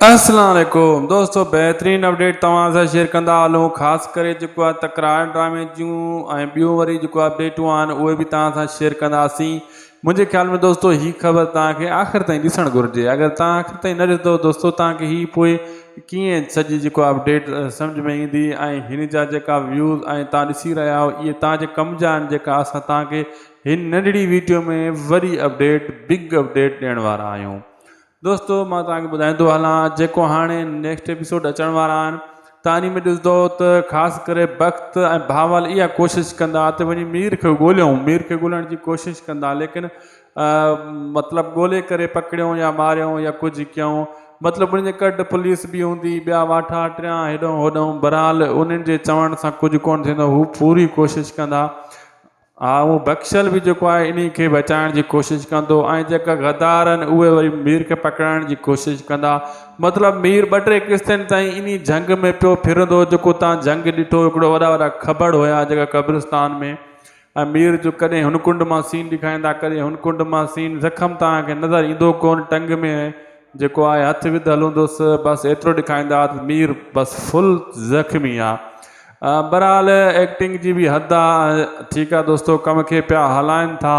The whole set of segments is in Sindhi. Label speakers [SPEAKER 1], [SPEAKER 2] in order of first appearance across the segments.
[SPEAKER 1] اسلام عليڪم دوستو بهترين اپڊيٽ توهان سان شيئر ڪندا هلون خاص ڪري جيڪو آهي تڪرار ڊرامي جون ۽ ٻيون وري جيڪو اپڊيٽون آهن اهي به توهان سان شيئر ڪنداسين منهنجي خيال ۾ دوستو هي خبر توهان کي آخر تائين ڏسڻ گهرجي اگر توهان آخر تائين نه ڏسندو دوستو توهان کي هي پوء ڪيئن سڄي جيڪو اپڊيٽ سمجھ ۾ ايندي ۽ هن جا جيڪا ويوز ۽ توهان ڏسي رهيا آهيو اهي توهان جي ڪم جا آهن جيڪا اسان توهان کي هن ننڍڙي ويڊيو ۾ وڏي اپڊيٽ بگ اپڊيٽ ڏيڻ وارا آهيون دوستو مان توهان کي ٻڌائيندو هلان جيڪو هاڻي نيڪسٽ ايپيسوڊ اچڻ وارا آهن ته انهي ۾ ڏسندو ته خاص ڪري بخت ۽ بهاول اها ڪوشش ڪندا ته وڃي مير کي ڳوليون مير کي ڳولڻ جي ڪوشش ڪندا ليڪن مطلب ڳولي ڪري پڪڙيون يا ماريون يا ڪجهه ڪيون مطلب انهن جي ڪڍ پوليس به هوندي ٻيا واٺا ٽيان هيڏو هوڏو بهرحال انهن جي چوڻ سان ڪجهه ڪونه ٿيندو هو پوري ڪوشش ڪندا ها اهو بخشل به جيڪو آهي انهي کي بچائڻ جي ڪوشش ڪندو ۽ جيڪا غدار آهن اهي وري مير کي پڪڙائڻ جي ڪوشش ڪندا مطلب مير ٻه ٽي قسطين تائين انهي جهنگ ۾ پيو ڦرندو جيڪو تان جهنگ ڏٺو هڪڙو وڏا وڏا کٻڙ هيا جيڪا قبرستان ۾ ۽ مير جو ڪڏهن هن ڪنڊ مان سين ڏيکاريندا ڪڏهن هن ڪنڊ مان سين زخم توهان کي نظر ايندو ڪون ٽنگ ۾ جيڪو آهي هٿ وڌل هوندس بس ايترو ڏکائيندا ته مير بس فل زخمي آ بھرحال ايڪٽنگ جي به حد آ ٺيڪ آ دوستو ڪم کي پيا هلائن ٿا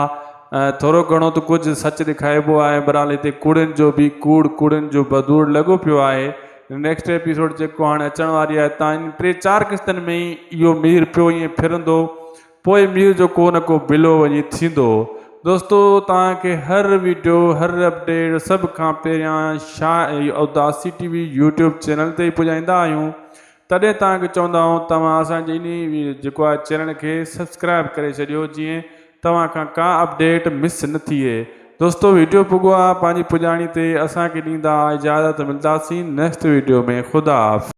[SPEAKER 1] ٿورو گهڻو ته ڪجهه سچ ڏکائبو آهي بھرحال هتي ڪوڙين جو به ڪوڙ ڪوڙين جو بدوڙ لڳو پيو آهي نيڪسٽ ايپيسوڊ جيڪو هاڻي اچڻ واري آهي تان ٽي چار قسطن ۾ ئي اهو مير پيو ائين ڦرندو پوء مير جو ڪو نه ڪو بلو وڃي ٿيندو. دوستو توهان کي هر ويڊيو هر اپڊيٽ سڀ کان پهريان Shah Udasi T V YouTube channel تي ئي پڄائيندا آهيون تڏهن توهان کي چوندا آهيون توهان اسان جي انهي جيڪو آهي چينل کي سبسڪرائب ڪري ڇڏيو جيئن توهان کان ڪا اپڊيٽ مس نه ٿئي دوستو ويڊيو پڳو آهي پنهنجي پڄاڻي تي اسان کي ڏيندا اجازت ملداسين نيڪسٽ ويڊيو ۾ خدا حافظ.